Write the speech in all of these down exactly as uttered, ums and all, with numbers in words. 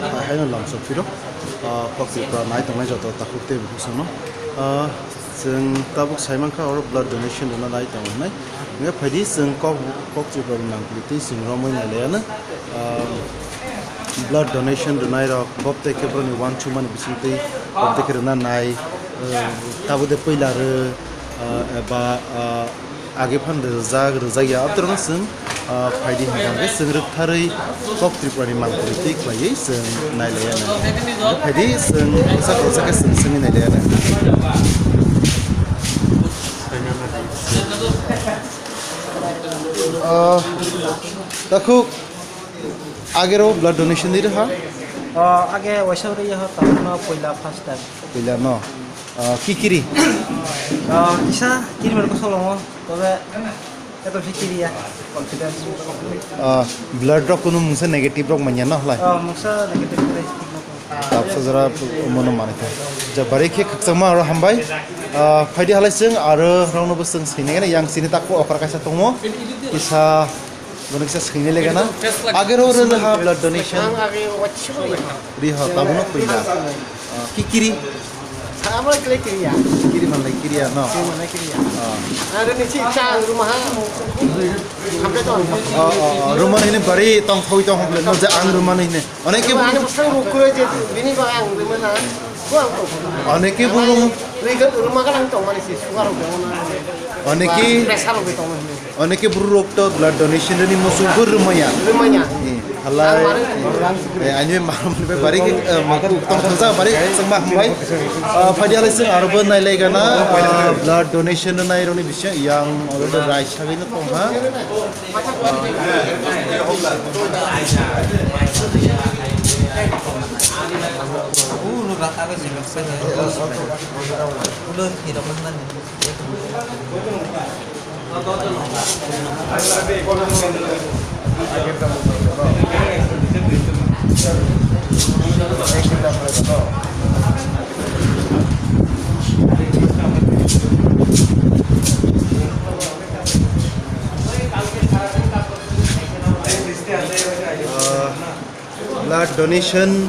Ah, haino lamsok phiro, ah, kok Tripura nai tongnai joto takhuk tei bukhuk sano. Ah, chwng tabuk sai mankha oro blood donation rwna nai tongo hinwi. Hwnkhe phaidi chwng kok, kok Tripura ni nangkukli tei chwng romwi nai laiya no. Ah, blood donation rwnai rok bob tei khe boroni uansukmani bisingtwi bob tei khe rwna nai, ah, tabuk de puila rw, ah, eba, ah, Age phan rijak, rijak ya, abdrwngno chwng, ah, phaidi hwnkha hwnkhe chwng rwktharwi kok Tripura ni mangpili twi khlaiwi chwng nai laiya nai. Phaidi chwng bwsa kwchak khe chwng swngwi nai laiya nai. Ah, takhuk agero blood donation di rwkha? Ah, age waisa uri ya, tabukno puila first time. Puila no. Ah, ki kiri? Ah, kisa kiri mar kosong longo, tobe eto si kiri ya, confidence. Ah, blood rok kunu mungsa negative rok manya no hlai. Ah, mungsa negative rok. Tapsa jora mono manai kha. Ja bari khe khakchangma aro hambai. Ah, phaidi halai chwng aro rokno bo chwng sini gana yang sini takho okra kaisa tongo. Kisa Bono kisa swinai lega na. Age ro rwna ha blood donation. Ang age wachibo. Ri ha, tabuno puila. Ah, ki kiri? Amo kile kiriya. Kiri manlai kiriya, no? Kiri manlai kiriya. Ah. Aro ni chi cha ang ruma ha. Hampe to ang. Oh, oh, oh. Ruma ni bari tong thoi tong hamle no je ang ruma ni ne. Oneke bu- Ani bwswk rukre je bini ba ang rwmana. Bo ang to. Oneke burung. Rwma galang tongmani se sugar rok tongmani. Oneke Pressure rok tongmani. Oneke burung rok to blood donation ni musu bur rwmaya. Rwmaya. Eh, halai. Ang mani. Eh, ani marum be bari ke, eh, maku tong tong sa bari sengma hambai. Ah, phaidi halai seng aro bo nai lai gana, ah, blood donation nai roni bising yang already rai sagino tong ha. Blood donation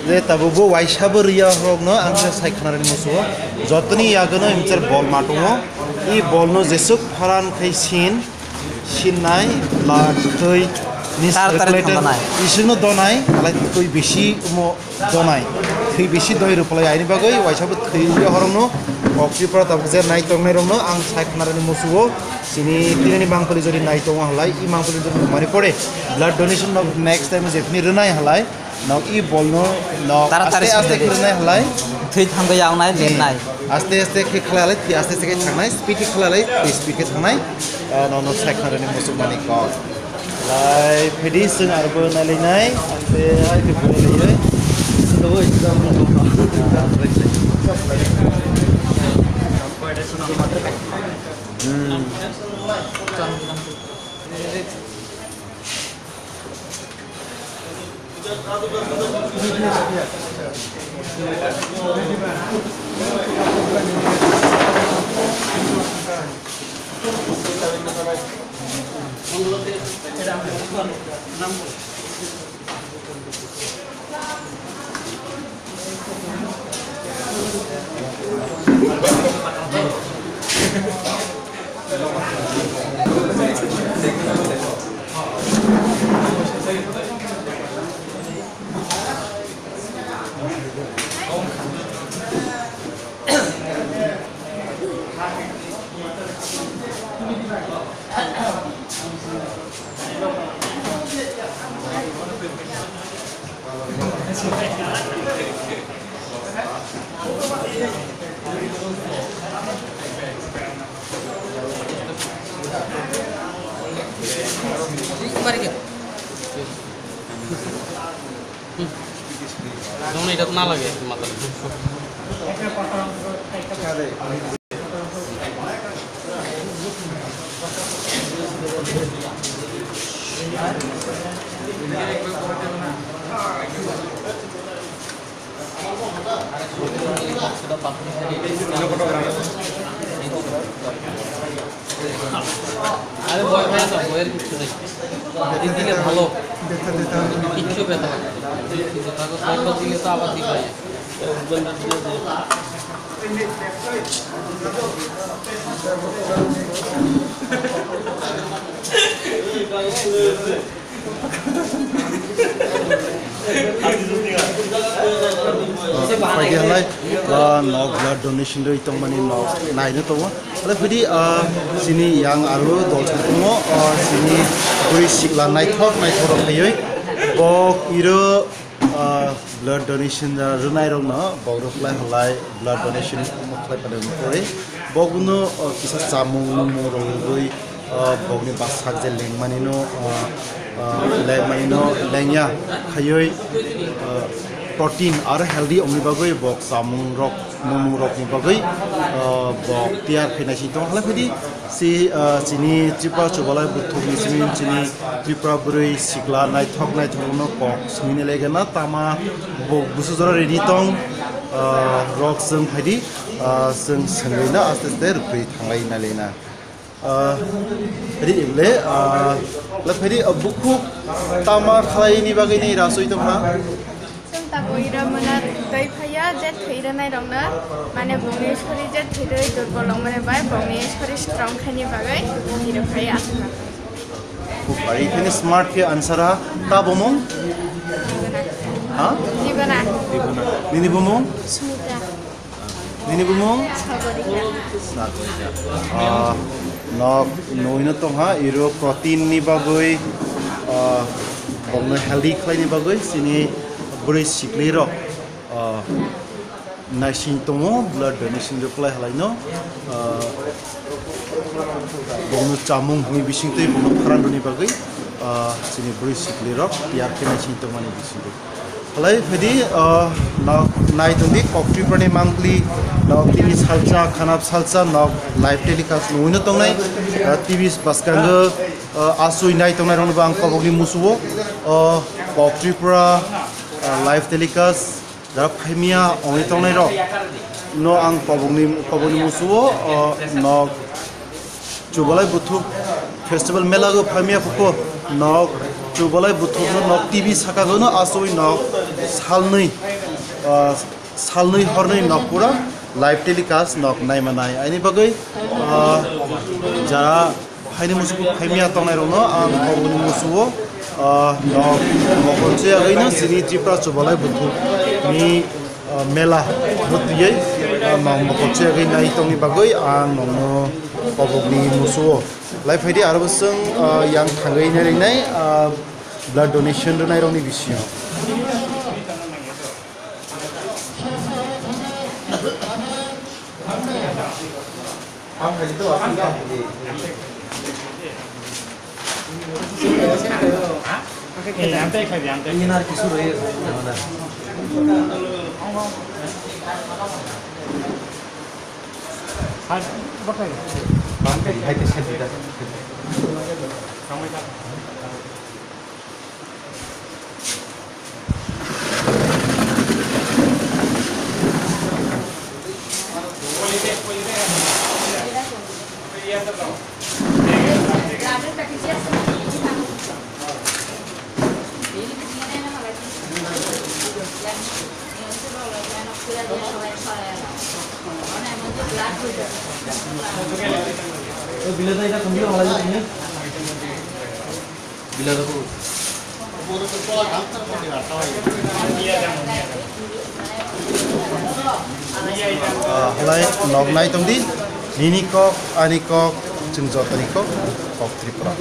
je tabuk bo waisa bo riya rokno ang khe sai khna rwni musugo. Jotoni yagono imchar bol ma tongo. I bolno jesuk pharan khai sin, sinnai, blood, twi, ni Tar tari circulator, thangbanai. Isingno donai, alai twi bisi omo donai. Thwi bisi doi rwphlai aini bagwi waisa bo thwi wngya horokno. Kok Tripura tabuk je nai tongnai rokno ang sai khna rwni musugo. Sini tinini mangpili jodi nai tongo halai, i mangpili jodi mari pore blood donation no next time je phini rwnai halai, nok i bolno nok Tara tari aste aste sindari. Khe rwnai halai. Thwi thangwi yawnai, lennai. Aste aste khe khlai halai, thwi aste aste khe thangnai, speed khe khlai halai, thwi speed khe thangnai. Ah, no, no, sai khna rwni musuk mani kok. Lai, phaidi chwng arbo nai lai nai, aste ai khe bwrwi lai. Hmm. Dong, এটা তো না লাগে মাথার। আরে ভয় পায় না, ভয়ের কিচ্ছু নেই। এই দিলে ভালো। কিচ্ছু ব্যথা হয় না। কিন্তু তারপর দরকার দিলে তো আবার ঠিক হয়ে যায়। Phaidi halai, ah, nok blood donation rwi tongmani nok naino tongo. Halai phaidi, ah, chini yang aro dol tongo, ah, chini bwrwi sikla naithok naithok rok phaiwi bok iro, ah, blood donation rwnairokno bokrok lai halai blood donation khlai phaidi pore bokno, ah, kisa chamung mung rok rwgwi, ah, bokni bwsak je lengmani no, ah, ah, lengmani no lengya khaiwi, ah, protein aro healthy ongni bagwi bok chamung rok, mung rok ni bagwi, ah, bok tiyar khainai si tong halai phaidi si, ah, chini Tripura chubalai buthuk ni simi chini Tripura bwrwi sikla naithok naithok no kok swngwi legena tama bok busu jora ready tong, ah, rok swng phaidi, ah, swng swngwi na aste aste rwpri thanglai nalina. Ah, ri le, ah, le phaidi, ah, bukhuk tama khlaini bagwi ni rasoi tongkha. Chwng tabuk ira mwnat twi phaiya, je thwi rwnairokno, mane bongni sori je thwi rwi durbol wngmani bai bongni sori strong khaini bagwi thwi rw phaiya. Bukhuk bai khani smart khe answer ha, ta bumung? Ha? Jibana. Jibana. Nini bumung? Smita. Nini bumung? Sagorika. Sagorika. Ah, nok nuino tongha, iro protein ni bagwi, ah, bokno healthy khlaini bagwi, chini bwrwi sikli rok, ah, naising tongo, blood donation rok khlai halai no, ah, bokno chamung hwnwi bising twi bokno pharan rwni bagwi, ah, chini bwrwi sikli rok tiyar khe naising tongmani bising twi. Halai phaidi, ah, nok nai tongdi, kok Tripura ni monthly, nok T V salsa, khanap salsa, nok live telecast nuino tongnai, ah, T V bwskango, ah, asui nai tongnai rokno bo ang kobokni musuo, ah, kok Tripura, ah, live telecast, jara phaimia ongni tongnai rok no ang kobokni, kobokni musuo, ah, nok Chubalai Buthuk Festival mela go phaimia khupo nok Chubalai Buthuk no nok T V saka go no asoi nok salnwi, ah, salnwi hornwi nok pura live telecast nok naima nai. Aini bagwi, ah, jara phaini musugo phaimia tongnai rokno ang kobokni musugo, ah, nok mokol chuyagwi no chini Tripura Chubalai Buthuk ni ah, mela bwtwiwi, ah, nong mokol chegwi nai tongni bagwi ang nongno kobokni musuo. Lai phaidi aro bwswng, ah, yang thangwi nai rinai, ah, blood donation rwnairokni bisingo. Ah, halai nok nai tongdi, nini kok, ani kok, chwng jotoni kok, kok Tripura.